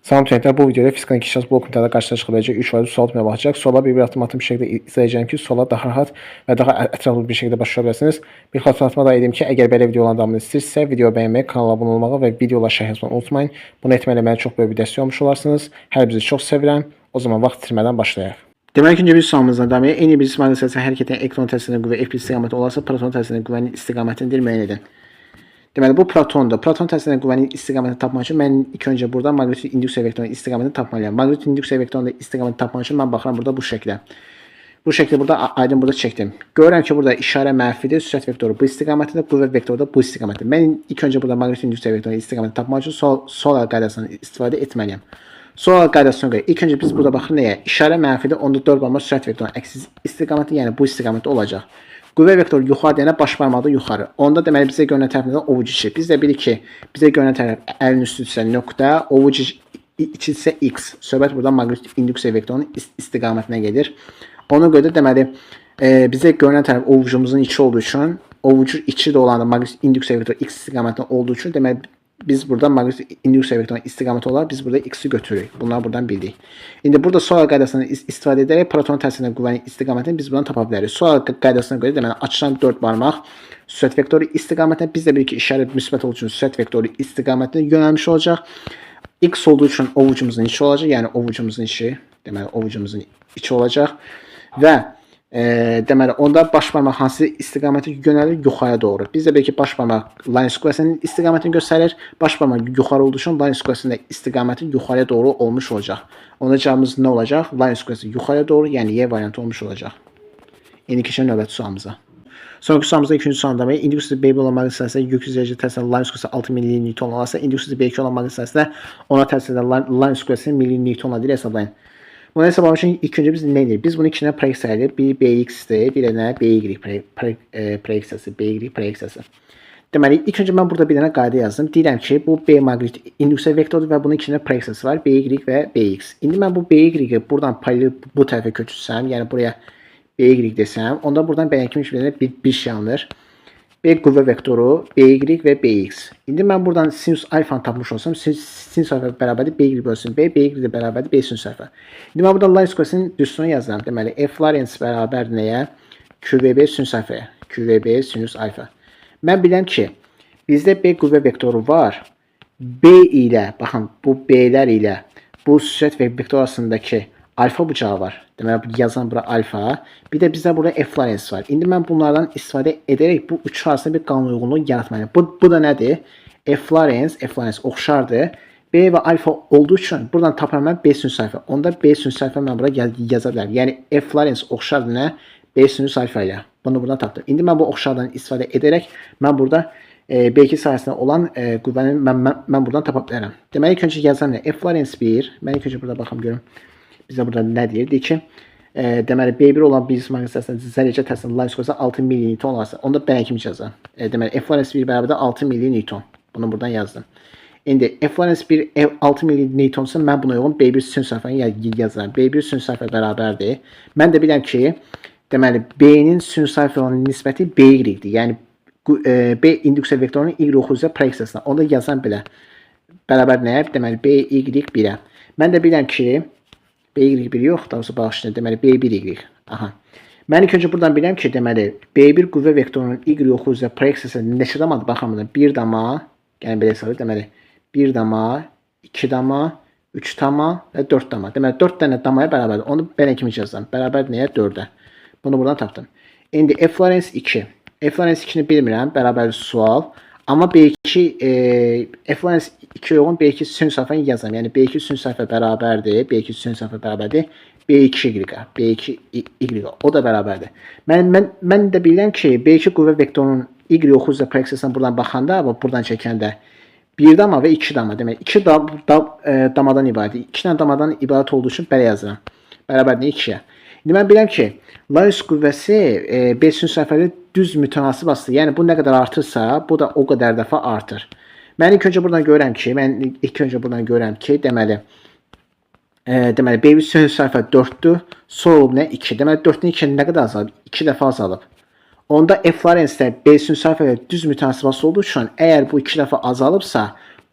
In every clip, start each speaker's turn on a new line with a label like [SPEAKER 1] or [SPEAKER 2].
[SPEAKER 1] Salam təyinətlər, bu videoda fizikanın ikinci blok ünitədə qarşınıza çıxa biləcək 3 vacib sual tipinə baxacaq. Suala bir-bir avtomatik bir şəkildə izah edəcəyəm ki, suala daha rahat və daha ətraflı bir şəkildə başa düşə biləsiniz. Bir xatırlatma da edim ki, əgər belə videoların davamını istəyirsinizsə, video bəyənməyi, kanala abunə olmağı və videolara şərh yazmağı unutmayın. Bunu etməklə mənə çox böyük bir dəstək olmuş olarsınız. Hər birinizi çox sevirəm. O zaman vaxt itirmədən başlayaq. Deməli, ikinci bir sualımızdan davam edək. Eyni bir cismanın hissəsi hərəkət edən elektron təsirinin qüvvə F1 istiqaməti olarsa, proton təsirinin qüvvənin istiqamətini müəyyən edin. Deməli, bu protondur. Proton təsirinin qüvvənin istiqamətini tapmaq üçün mən ilk öncə burada maqnit induksiya vektorunun istiqamətini tapmalıyam. Maqnit induksiya vektorunun istiqamətini tapmaq üçün mən baxıram burada bu şəklə. Bu şəkli burada aydın burada çəkdim. Görürəm ki, burada işarə mənfidir, sürət vektoru bu istiqamətində, qüvvə vektoru da bu istiqamətdə. Mən ilk öncə burada maqnit induksiya vektorunun istiqamətini tapmaq üçün sol əl qaydasından istifadə etməliyəm. Sol əl qaydasına görə ilk öncə biz burada baxırıq nəyə? İşarə mənfidir, onda 4 barmaq sürət vektorunun əks istiqaməti, yəni bu istiqamətdə olacaq. Qüvvə vektoru yuxarı deyənə baş barmağı da yuxarı. Onda deməli bizə görünən tərəfində ovuc içi. Biz də bilirik ki, bizə görünən tərəf əlin üstüdürsə nöqtə, ovuc içi isə x. Söhbət burada maqnit induksiya vektorunun istiqamətinə gedir. Ona görə də deməli bizə görünən tərəf ovucumuzun içi olduğu üçün, ovucun içi də olanda maqnit induksiya vektoru x istiqamətində olduğu üçün deməli biz burada maqnit induksiya vektorunun istiqaməti olaraq biz burada x-i götürürük. Bunları buradan bildik. İndi burada sol əl qaydasından istifadə edərək proton təsirinin qüvvənin istiqamətini biz buradan tapa bilərik. Sol əl qaydasına görə deməli açılan 4 barmaq sürət vektoru istiqamətinə biz də bilirik ki, işarə müsbət olduğu üçün sürət vektoru istiqamətinə yönəlmiş olacaq. X olduğu üçün ovucumuzun içi olacaq. Yəni ovucumuzun içi, deməli ovucumuzun içi olacaq və deməli onda baş barmaq hansı istiqamətə yönəlir? Yuxarı doğru. Biz də bilirik ki, baş barmaq Lorentz qüvvəsinin istiqamətini göstərir. Baş barmaq yuxarı olduğu üçün Lorentz qüvvəsinin də istiqaməti yuxarıya doğru olmuş olacaq. Onda cavabımız nə olacaq? Lorentz qüvvəsi yuxarıya doğru, yəni Y variantı olmuş olacaq. İndi keçək növbəti sualımıza. Sonraki sualımızda ikinci sualında demək, induksiya B1 olan maqnit sahəsində 200 dərəcə təsirlə Lorentz qüvvəsi 6 millinewton olarsa, induksiya B2 olan maqnit sahəsində ona təsir edən Lorentz qüvvəsini millinewtonla deyil hesablayın. Bunu hesaplamaq üçün ilk öncə biz nə edirik? Biz bunu iki dənə proyeksiya edirik. Bir BX-dir, bir dənə BY proyeksiyası, BY proyeksiyası. Deməli, ilk öncə mən burada bir dənə qayda yazdım. Deyirəm ki, bu B maqnit induksiya vektorudur və bunun iki dənə proyeksiyası var. BY və BX. İndi mən bu BY-i buradan paralel bu tərəfə köçürsəm, yəni buraya BY desəm, onda buradan bəyən kimi bir dənə bir şey alınır. B qüvvə vektoru BY və BX. İndi mən buradan sinus alfanı tapmış olsam, sinus alfa bərabərdir BY bölsün B, BY də bərabərdir B sinus alfa. İndi mən buradan Lorentz qüvvəsinin düsturunu yazıram. Deməli, F Lorentz bərabərdir nəyə? QVB sinus alfaya. QVB sinus alfa. Mən bilirəm ki, bizdə B qüvvə vektoru var. B ilə, baxın, bu B-lər ilə bu sürət və vektor arasındakı alfa bucağı var. Deməli, yazan bura alfa. Bir də bizdə burada F Lorentz var. İndi mən bunlardan istifadə edərək bu üçü arasında bir qanunuyğunluq yaratmalıyam. Bu da nədir? F Lorentz, F Lorentz oxşardır. B və alfa olduğu üçün buradan tapıram mən B sinus alfa. Onda B sinus alfa mən bura yaza bilərəm. Yəni F Lorentz oxşardır nə? B sinus alfa ilə. Bunu buradan tapdım. İndi mən bu oxşardan istifadə edərək mən burada B2 sahəsində olan qüvvəni mən buradan tapa bilərəm. Deməli, ilk öncə yazam nə? F Lorentz 1. Mən ilk öncə burada baxım görüm. Bizə burada nə deyir? Deyir ki, deməli B1 olan bir maqnit sahəsində zərrəcə təsirində Lorentz qüvvəsi 6 millinewton olarsa, onda mən kimi yazıram. Deməli F Lorentz 1 bərabərdir 6 millinewton. Bunu buradan yazdım. İndi F Lorentz 1 6 millinewtonsa mən buna uyğun B1 sinus alfanı yazıram. B1 sinus alfa bərabərdir. Mən də bilirəm ki, deməli B-nin sinus alfa olan nisbəti BY-dir. Yəni B induksiya vektorunun Y oxu üzrə proyeksiyasına. Onda yazam belə. Bərabər nəyə? Deməli BY 1-ə. Mən də bilirəm ki, BY1 yox, daha doğrusu bağışlayın. Deməli B1Y. Aha. Mən ilk öncə buradan bilirəm ki, deməli B1 qüvvə vektorunun Y oxu üzrə proyeksiyası neçə damadır? Baxın buradan. 1 dama, yəni belə hesab edək. Deməli 1 dama, 2 dama, 3 dama və 4 dama. Deməli 4 dənə damaya bərabərdir. Onu belə kimi yazıram. Bərabər nəyə? 4-ə. Bunu buradan tapdım. İndi F Lorentz 2. F Lorentz 2-ni bilmirəm. Bərabər sual. Amma B2 F Lorentz 2 uyğun B2 sinus alfanı yazıram. Yəni B2 sinus alfa bərabərdir. B2 sinus alfa bərabərdir. B2 Y. B2 Y. O da bərabərdir. Mən də bilirəm ki, B2 qüvvə vektorunun Y oxu üzrə proyeksiyasına buradan baxanda, buradan çəkəndə 1 dama və 2 dama. Demək 2 damadan ibarət. 2 dənə damadan ibarət olduğu üçün belə yazıram. Bərabərdir 2-yə. İndi mən bilirəm ki, Lorentz qüvvəsi B sinus alfa ilə düz mütənasib asılı. Yəni bu nə qədər artırsa, bu da o qədər dəfə artır. Mən ilk öncə buradan görürəm ki, deməli deməli B1 sinus alfa 4-dür. Sonra olub nə? 2. Deməli 4-ün 2 nə qədər azalıb? 2 dəfə azalıb. Onda F Lorentz də B sinus alfa ilə düz mütənasib asılı olduğu üçün əgər bu 2 dəfə azalıbsa,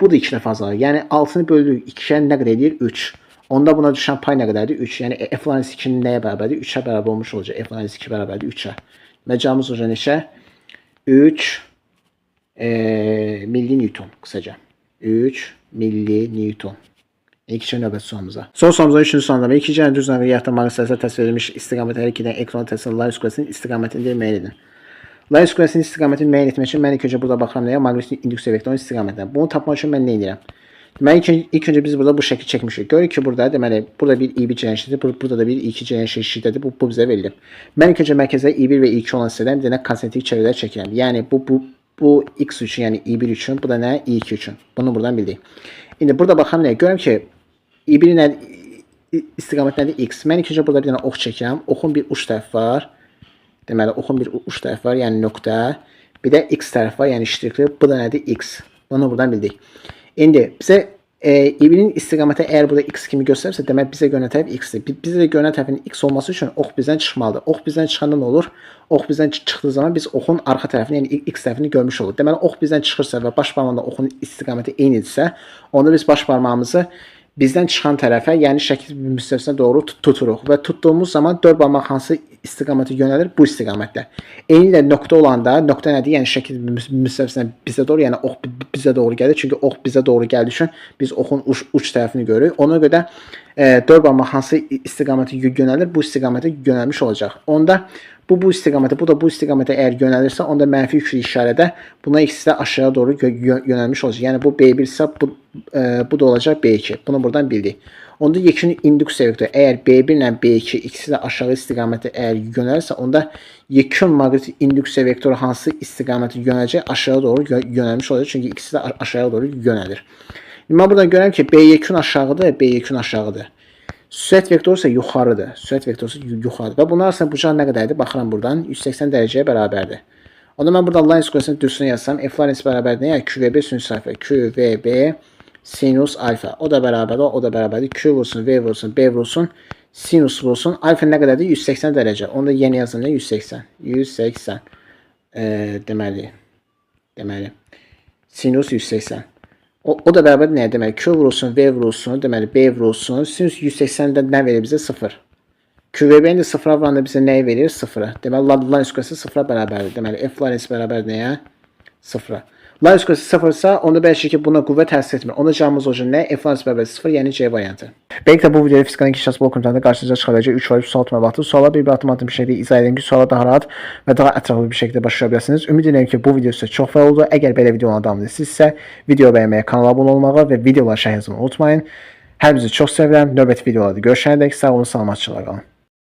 [SPEAKER 1] Bu da 2 dəfə azalır. Yəni 6-nı böldük 2-yə nə qədər edir? 3. Onda buna düşən pay nə qədərdir? 3. Yəni F Lorentz 2 nəyə bərabərdir? 3-ə bərabər olmuş olacaq. F Lorentz 2 bərabərdir 3-ə. Və cavabımız olacaq neçə? 3 milli Newton qısaca. 3 milli Newton. İlk növbəti sualımıza. Son sualımızın 3-cü sualında iki cərən düz nəqliyyatda maqnit sərsə təsvir edilmiş istiqamət hərəkət edən elektron təsirli Lorentz qüvvəsinin istiqamətini müəyyən edin. Lorentz qüvvəsinin istiqamətini müəyyən etmək üçün mən ilk öncə burada baxıram nəyə? Maqnit induksiya vektorunun istiqamətinə. Bunu tapmaq üçün mən nə edirəm? Deməli, ilk öncə biz burada bu şəkli çəkmişik. Görürük ki, burada deməli, burada bir I1 cəryan şiddəti, burada da bir I2 cəryan şiddəti, bu bizə verilir. Mən ilk öncə mərkəzdə I1 və I2 olan hissədən bir dənə konsentrik çevrələr çəkirəm. Yəni bu X üçün, yəni I1 üçün, bu da nə? I2 üçün. Bunu buradan bildik. İndi burada baxıram nəyə? Görürəm ki, I1-in istiqamət nədir? X. Mən ilk öncə burada bir dənə ox çəkirəm. Oxun bir uç tərəfi var. Deməli, oxun bir uç tərəfi var, yəni nöqtə. Bir də X tərəfi var, yəni ştrixli. Bu da nədir? X. Bunu buradan bildik. İndi bizə I1-in istiqaməti əgər burada X kimi göstərirsə, demək bizə görünən tərəf X-dir. Bizə də görünən tərəfin X olması üçün ox bizdən çıxmalıdır. Ox bizdən çıxanda nə olur? Ox bizdən çıxdığı zaman biz oxun arxa tərəfini, yəni X tərəfini görmüş oluruq. Deməli, ox bizdən çıxırsa və baş barmağında oxun istiqaməti eynidirsə, onda biz baş barmağımızı bizdən çıxan tərəfə, yəni şəkil müstəvisinə doğru tuturuq və tutduğumuz zaman dörd barmaq hansı istiqamətə yönəlir? Bu istiqamətdə. Eynilə nöqtə olanda, nöqtə nədir? Yəni şəkil müstəvisinə bizə doğru, yəni ox bizə doğru gəlir. Çünki ox bizə doğru gəldiyi üçün biz oxun uç tərəfini görürük. Ona görə də dörd barmaq hansı istiqamətə yönəlir? Bu istiqamətə yönəlmiş olacaq. Onda bu istiqamətə, bu da bu istiqamətə əgər yönəlirsə, onda mənfi yüklü işarədə buna ikisi də aşağı doğru yönəlmiş olacaq. Yəni bu B1 isə bu da olacaq B2. Bunu buradan bildik. Onda yekun induksiya vektoru əgər B1 ilə B2 ikisi də aşağı istiqamətə əgər yönəlirsə, onda yekun maqnit induksiya vektoru hansı istiqamətə yönələcək? Aşağı doğru yönəlmiş olacaq. Çünki ikisi də aşağı doğru yönəlir. Mən buradan görürəm ki, B yekun aşağıdır, B yekun aşağıdır. Sürət vektoru isə yuxarıdır. Sürət vektoru isə yuxarıdır. Və bunlar arasında bucaq nə qədərdir? Baxıram buradan 180 dərəcəyə bərabərdir. Onda mən buradan Lorentz qüvvəsinin düzünü yazsam, F Lorentz bərabərdir nəyə? QVB sinus alfa. QVB sinus alfa. O da bərabərdir, o da bərabərdir. Q vursun, V vursun, B vursun, sinus vursun. Alfa nə qədərdir? 180 dərəcə. Onu da yeni yazın nə? 180. 180. Deməli. Sinus 180. O da bərabərdir nəyə? Deməli, Q vurulsun, V vurulsun, deməli, B vurulsun. Sinus 180-də nə verir bizə? 0. QVB-ni də 0-a vuranda bizə nəyi verir? 0-a. Deməli, Lorentz qüvvəsi 0-a bərabərdir. Deməli, F Lorentz bərabərdir nəyə? 0-a. Lorentz qüvvəsi 0 isə onda belə ki, buna qüvvə təsir etmir. Onda cavabımız olacaq nə? F Lorentz bərabərdir 0, yəni C variantı. Belki də bu videoda fizikanın inkişaf blok imtahanında qarşınıza çıxa biləcək 3 var sual tutma vaxtı. Suala bir-bir addım-addım bir şəkildə izah edim ki, suala daha rahat və daha ətraflı bir şəkildə başa düşə biləsiniz. Ümid edirəm ki, bu video sizə çox faydalı oldu. Əgər belə videoların davamını istəyirsinizsə, video bəyənməyi, kanala abunə olmağı və videolara şərh yazmağı unutmayın. Hər birinizi çox sevirəm. Növbəti videolarda görüşənədək sağ olun, salamatçılıqla qalın.